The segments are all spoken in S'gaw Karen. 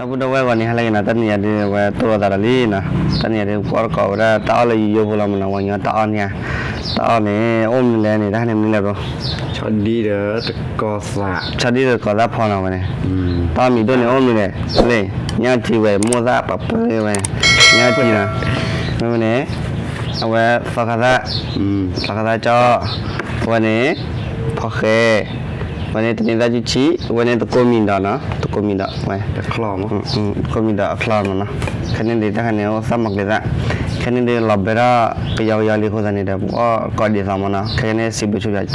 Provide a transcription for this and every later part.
ဒီပုၢ်ဒီဝဲၢ်ဂီၤန့ၣ် ဟါလၢအဂ့ၤနီၤ, တနံၤအံၤဒုး အဝဲတိၢ်လိာ်သးဒီးလံနီၤ, တနံၤအံၤဒုး ပကအီၣ်တကိးဝဲဒၣ်တၢ်အီၣ်လၢယိယိဖိလီၤမနီၤ, ပှၤကညီတၢ်အီၣ်န့ၣ်ဧါ, တၢ်အီၣ်န့ၣ် အိၣ်မနုၤလဲၣ်န့ၣ် တၢ်ခါန့ၣ်မနုၤလဲၣ်ဘျီ, ဆီဒံၣ်ဒီးတကိးသၣ်, ဆီဒံၣ်ဒီးတကိးသၣ်ဖီနီၤဝဲန့ၣ်, တၢ်အီၣ်မံၤဒိၣ်န့ၣ်အိၣ်မနုၤလဲၣ်, လၢညၣ်ထံဝဲ မိၢ်သၣ်ပှၤပှဲၤဝဲ, ညၣ်ထံနီၤ, မ့ၢ်ဝဲန့ၣ် အဝဲသီခါသၣ်, သီခါသၣ်ကၠီ, အဝဲန့ၣ် ဖီဃဲ, အဝဲန့ၣ်တန့ၤသၣ်ကူၣ်ဆံၣ်, အဝဲန့ၣ်သကိးမံၤဒီးနီၤ, သကိးမံၤဒီးဝဲ, သကိးမံၤဒီးအချီမနီၤ, ခဲန့ၣ်ဒုးတၢ်ခါန့ၣ်အိၣ်သၣ်မီၤကျဲၤသၣ်, ခဲန့ၣ်ဒုးလီၤဘဲထီၣ်ကယီကယီလံအဃိသတးန့ၣ်ဒီး ပကအီၣ်ကိးဒ်သိးမနီၤ, ခဲန့ၣ်စံးဘျုးဆိယၤကဲဖိ က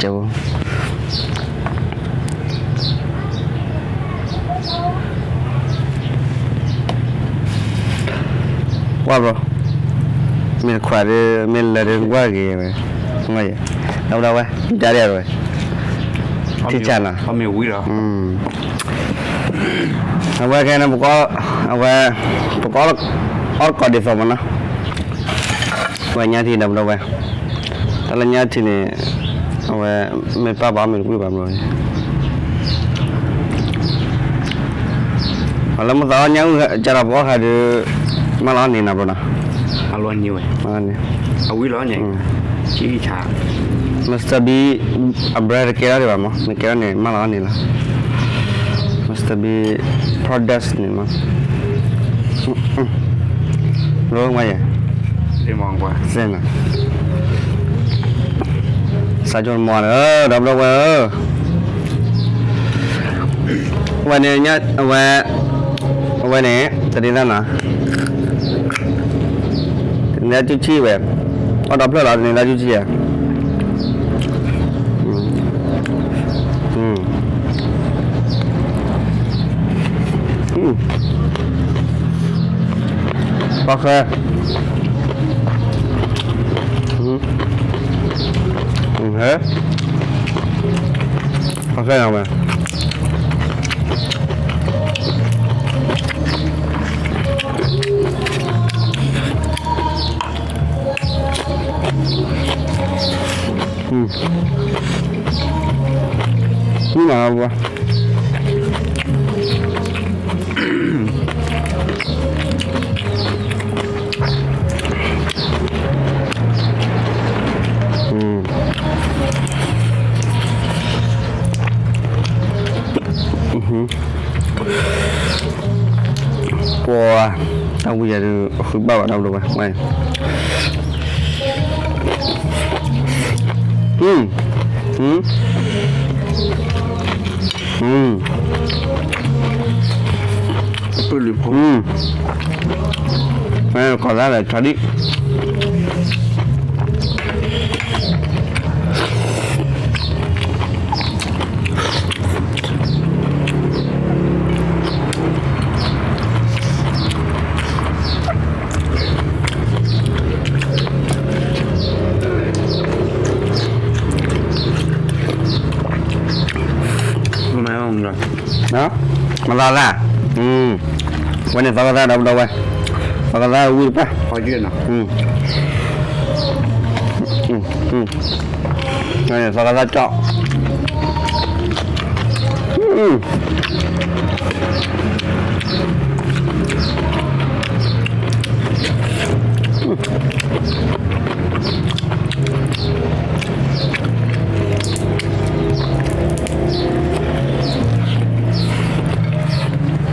ွၢ်ဘျီ, မ့ၢ်တခွးဒီး မ့ၢ်လၢာ်ဒီးကွၢ်ဂ့ၤဝဲ, ဒီပုၢ်ဒီဝဲၢ် ကဒ်ဝဲ, ထံဆၣ်နီၤ, အဝဲခဲန့ၣ် အဝဲ ပကအီၣ်ကိးဒ်သိးမနီၤ, ဝဲညၣ်ထံဒီပုၢ်ဒီဝဲၢ်, တၢ်လၢညၣ်ထံန့ၣ် အဝဲ မ့ၢ်ပာ်ဘၣ်အီၣ်မ့ၤတကွံာ်ဘၣ်ဘျီ, အလၢမုၢ်သးအီၣ်ညၣ်အုၣ်ကဒီးပအီၣ်ခါဒီး မၢလီၤအီၣ်န့ၣ်နီၤဘျီနီၤ, မၢလီၤအီၣ်န့ၣ်ဝဲ, အဝံၤလီၤန့ၣ်, Mister B အ brand တကဲထီၣ်ဒံးဘၣ်မး, မ့ၢ်ကဲထီၣ်န့ၣ် မၢလီၤအီၣ်န့ၣ်လီၤ, Mister B product န့ၣ်မး, ရိမၤယဲ, စ့နီၤ, စးကၠိမီၤလၢ ဒီပုၢ်ဒီဝဲၢ်ဧၢ အဝဲန့ၣ် အဝဲ အဝဲန့ၣ် တဒ်သၣ်နီၤ, တနံၤသၣ်ကူၣ်ဆံၣ်ဝဲ, အီၣ်ဒီဖျၢၣ်လီၤ တနံၤသၣ်ကူၣ်ဆံၣ်ဧါ, ပှၤဃဲ ဟဲ ပှၤဃဲနီၤဝဲ မ့ၢ်နီၤဝဲ ပှၤ တၢ်ဝံၤယၤဒုး အဃုဘၣ်ဘၣ်တၢ်ဘျီဝဲ ကိးသးလၢ charlie မၤသးသၣ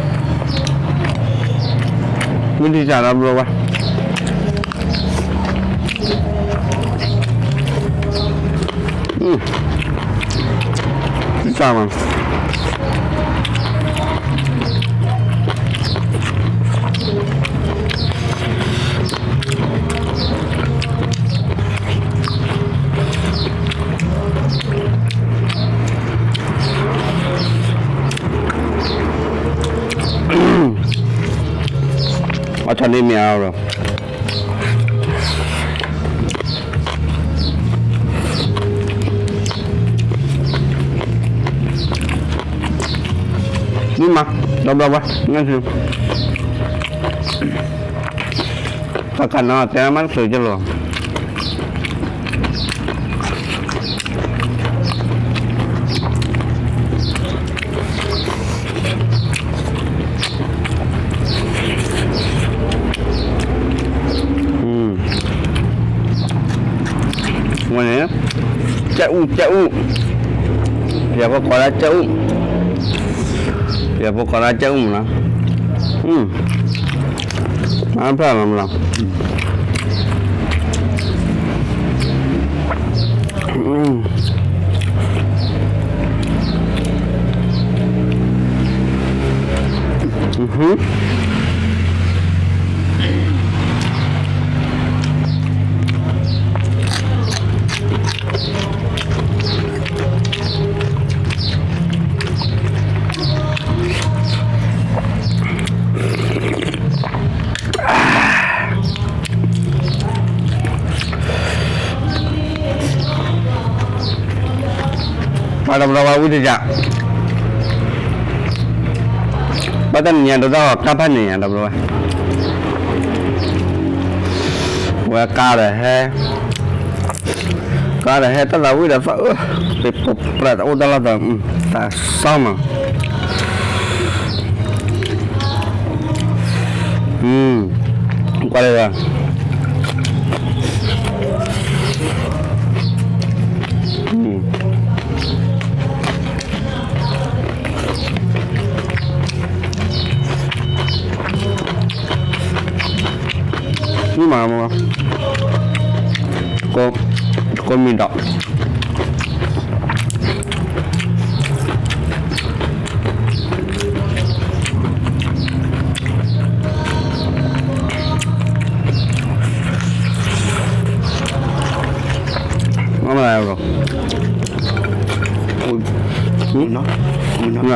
်, ဝဲန့ၣ်သီခါသၣ်ဒီပုၢ်ဒီဝဲၢ်, သီခါသၣ်ဝံၣ်တပၣ်, သီခါသၣ်ကၠီ, ဝံၣ်တံၢ်စၢ်ဒီပုၢ်ဒီဝဲၢ်, တံၢ်စၢ်မး အီၣ်ထီၣ်န့ၢ်မ့ၢ်အါလီၤ, မ့ၢ်မး ဒီပုၢ်ဒီဝဲၢ် တၢ်ကနီၤတဲမးတချုးကလီၤ မ့ၢ် အူၣ်ကၠဲအူၣ်, ပယီၤဖိကိးဒၣ်ကၠဲအူၣ်, ပယီၤဖိကိးဒၣ်ကၠဲအူၣ်မနီၤ, မၤဖျါလီၤမနီၤ. ပှၤတဘျီဝဲဝံၣ်တယၢ်, ဘၣ်တၢ်နံၤညါဒိၣ်တၢ်ဂီၤကၢ်ဖးန့ၣ်ညါတဘျီဝဲ, ဝဲကါဒီးဟဲ ကါဒီးဟဲတၢ်သးဝံၣ်ဒီးသးအၢ, ပပျဲၢ်တအိၣ်တၢ်လီၢ်သး, သးစီမး, ကွၢ်လၢ မ့ၢ်မး, ကိးမံၤဒီး မ့ၢ်မး, အဝဲအီၣ်ကီးနၤ, ဝံၣ်မ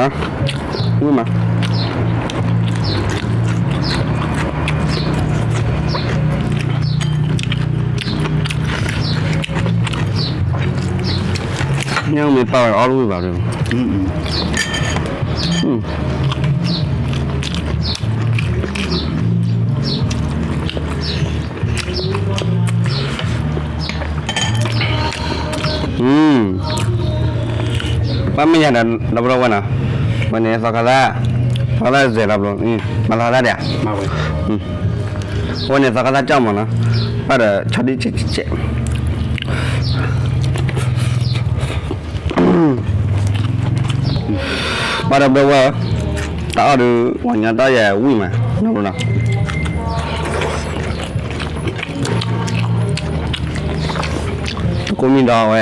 း, ညၣ်မ့ၢ်ပာ်ဝဲအီၣ်တဝံၣ်ဘၣ်ဒီး, ဘၣ်မ့ၢ်ယၤဒီး ဒီပုၢ်ဒီဝဲၢ်နီၤ, ဝဲန့ၣ်သီခါသၣ်, သီခါသၣ်စဲးလီၤဘျီ, မၤလီၤသၣ်ဒံးဧါ, အဝဲန့ၣ်သီခါသၣ်ကၠီၣ်မးနီၤ, ဘၣ်ဒီးဆီဒံၣ်ကဲးကဲး ပှၤဒီပုၢ်ဒီဝဲၢ်, တၢ်အီၣ်ဒုး ပှၤညီတၢ်ယဲၢ်ဝံၣ်မး, ကိးမံၤဒီးဝဲ,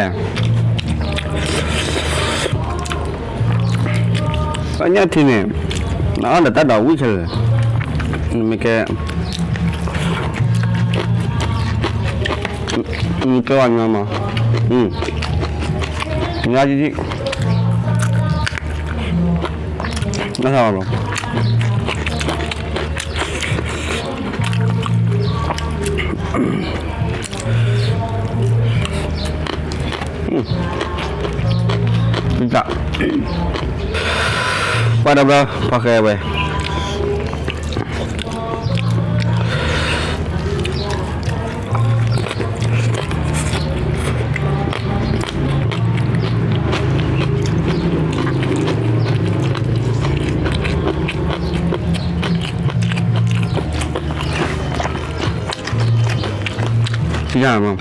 ပညၣ်ထံန့ၣ် နအီၣ်ဒီးတၢ်ဒီးဝံၣ်ခဲလၢာ်, နမ့ၢ်ကဲ နကဲဝဲညီမး, ညီကံကံ, နဆၢလီၤ ပှၤဒီပုၢ်ဒီဝဲၢ် ပှၤဃဲဝဲ ယၤမး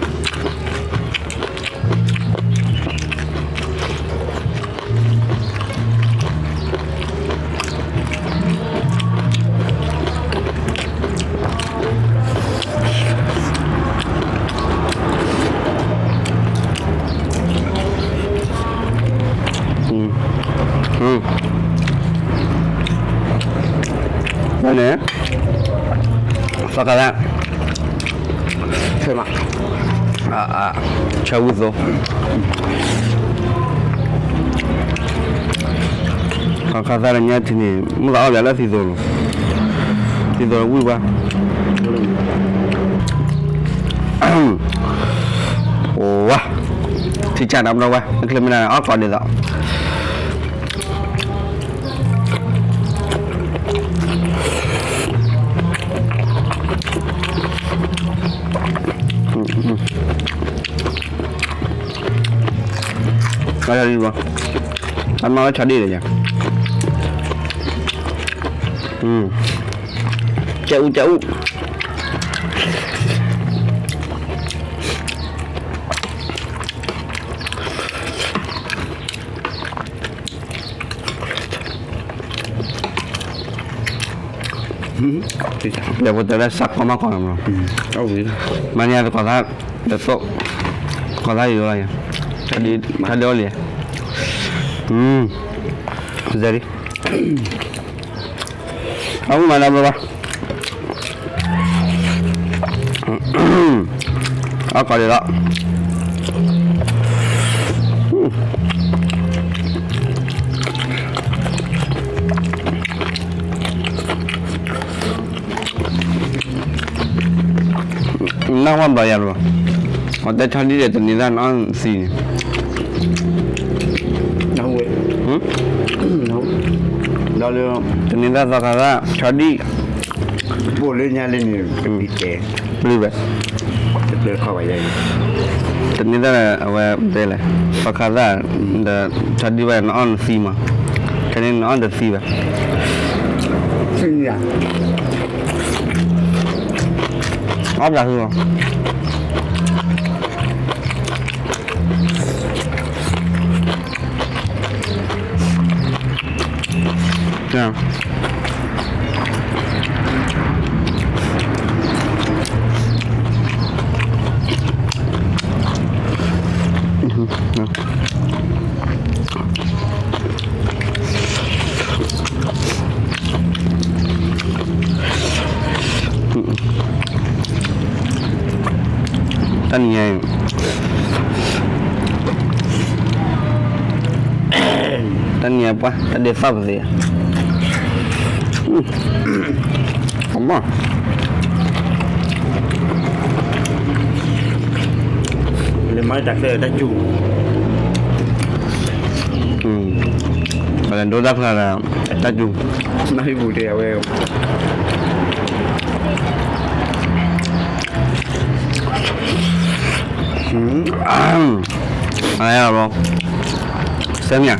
န့ၣ် သီခါသၣ် ဆၢဝံၣ်သိ သီခါသၣ်လၢညါထံန့ၣ် မုၢ်သးအီၣ်ယၤလၢသံသိလီၤ, သံသိဝံၣ်ဘၣ်, အိဝါ, ထံကၢ်နၤဘျီဝဲ နချ့မ့ၢ်ဒၣ်အီၣ်ကီးဒ်သိး အ အမၤဝဲဆီဒံၣ်ဒီးယၤ, ကဲအူကဲအူ, ယဖိတဲလၢစးကီမးကီၢ်နီၤ, မၤန့ၢ်သကိးသး, တသိး, သကိးသးယိၤလီၤယၤ, ဆီဒံၣ်လီၤ, အမၤလၢဘျီဘၣ်, အကီၢ်ဒံးလီၤ. နၢ်ဟူဘျီယၤလီၤ, အတဲဆီဒံၣ်ဒီးတနံၤသၣ်နအီၣ်သံန့ၣ်, ဒီးလၢ တနံၤသၣ်သီခါသၣ် ဆီဒံၣ် ဘိၣ်လၢညါလၢန့ၣ် ပျံၤတဲ, ပျံၤဝဲ, တနံၤသၣ်အဝဲတဲလဲၣ်, သီခါသၣ်, ဒီးဆီဒံၣ်ဘၣ်နအီၣ်နသံမး, ခဲန့ၣ်နအီၣ်တသံဘၣ်, အီၣ်ဘျးဟုလီၤ. တနံၤညါအံၤ, တနံၤညါပှၤ တၢ်ဒဲးသီၣ်ပသ့ဧါ, အမၢ လၢမၤတၢ်ချၢတၢ်စူၤ, ပှၤလဲၤဒိတၢ်ဖျါဒီး တၢ်စူၤ, နၢ်ဟံၣ်ပူၤတဲအဝဲ အ, အ, စဲမ့ၢ်ဧါ, စဲမ့ၢ်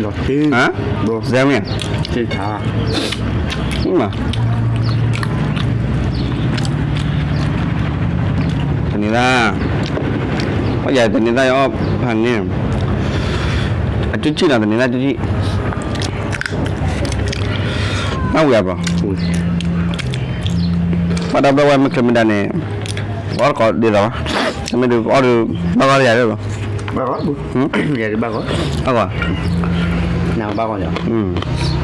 ဧါ, တနံၤသၣ်, ပယၤတနံၤသၣ်ယအီၣ်ဖးန့ၣ်, အကၠူၣ်ကၠံၣ်နီၤ တနံၤသၣ်ကၠူၣ်ကၠံၣ်, နၢ်ဝံၤအဘျီ, ပှၤဒီပုၢ်ဝဲၢ်မ့ၢ်ချ့မ့ၢ်ဒၣ်န့ၣ်, ပအီၣ်တကိးဒ်သိးဘၣ်, တမ့ၢ်ဒုးပအီၣ်ဒုး ဘၣ်ဂီၢ်လၢယၤလၢလီၤ, ဘၣ်ဂီၢ်, ဘၣ်ဂီၢ်, နဘၣ်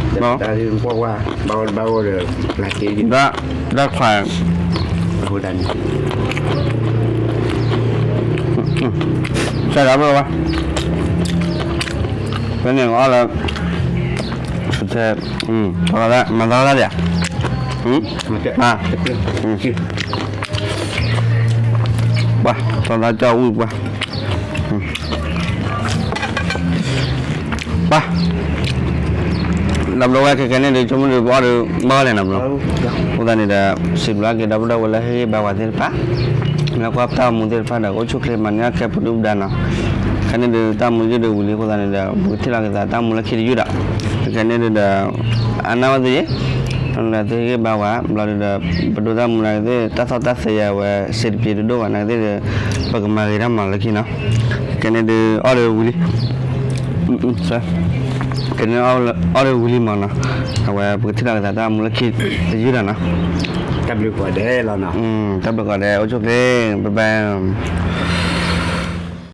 ဂီၢ်, ဘၣ်ဂီၢ်, ဘၣ်ဂီၢ်ဒီး ပှၤ, ဘၣ်ဂီၢ်ဒီး ပှၤက့ၤဒ်, ဘၣ်ခွါ, အဃိသတးန့ၣ် စဲဒီးဘၣ်ဘၣ်, ဖဲန့ၣ်အီၣ်လၢ ထဲ, မၤသီတၢ်ဒံးဧါ, ပှၤ, ပှၤသီသးကၠီဝံၣ်ပှၤ, ပှၤ, ဒီပုၢ်ဝဲၢ်ခဲခဲန့ၣ်ဒုး ဆိကမိၣ်ဒုးပအီၣ်ဒုး ဘၣ်ဂီၢ်လဲၣ်နီၤဘျီ, အဃိသတးန့ၣ်ဒီး စံးဘျုးက့ၤဒီပုၢ်ဒီဝဲၢ်လၢဟ့ၣ်ဂံၢ်ဘါဝဲသ့ၣ်တဖၣ်, လၢကွၢ်တၢ်မူသ့ၣ်တဖၣ်ဒီး အိၣ်ဆူၣ်ချ့မၤန့ၢ်အကဲပဒုၣ်ပဒါနီၤ, ခဲန့ၣ်ဒုးတၢ်မူယုၢ်ဒုးဝံၤလံအဃိသတးန့ၣ်ဒီး ပကထံၣ်လိာ်က့ၤသးတၢ်မူလၢခံတယုၢ်ဒီး, ခဲန့ၣ်ဒုးဒီး အနၢ်ဝဲသ့ၣ်, သုဟ့ၣ်ဂံၢ်ဘါဝဲ ဘျီဒုးဒီး ပဒိတၢ်မူနာ်က့သ့ၣ် တၢ်သီၣ်တၢ်သဲယၤဝဲ စံးတပျ့ၤတဒိၣ်ဘၣ်နာ်က့သ့ၣ်ဒီး ပကမၤဂ့ၤတၢ်မၤလၢခံနီၤ, ခဲန့ၣ်ဒုးအီၣ်ဒုးဝံၤလံ ခဲန့ၣ်အီၣ်ဒုးဝံၤလံမးနီၤ, အဝဲပကထံၣ်လိာ်က့ၤသးတၢ်မူလၢခံတယုၢ်ဒီးနီၤ, တၢ်ဘျုးကိးဂၤဒဲးလီၤနီၤ, တၢ်ဘျုးကိးဂၤဒဲး အိၣ်ဆူၣ်ချ့, bye bye.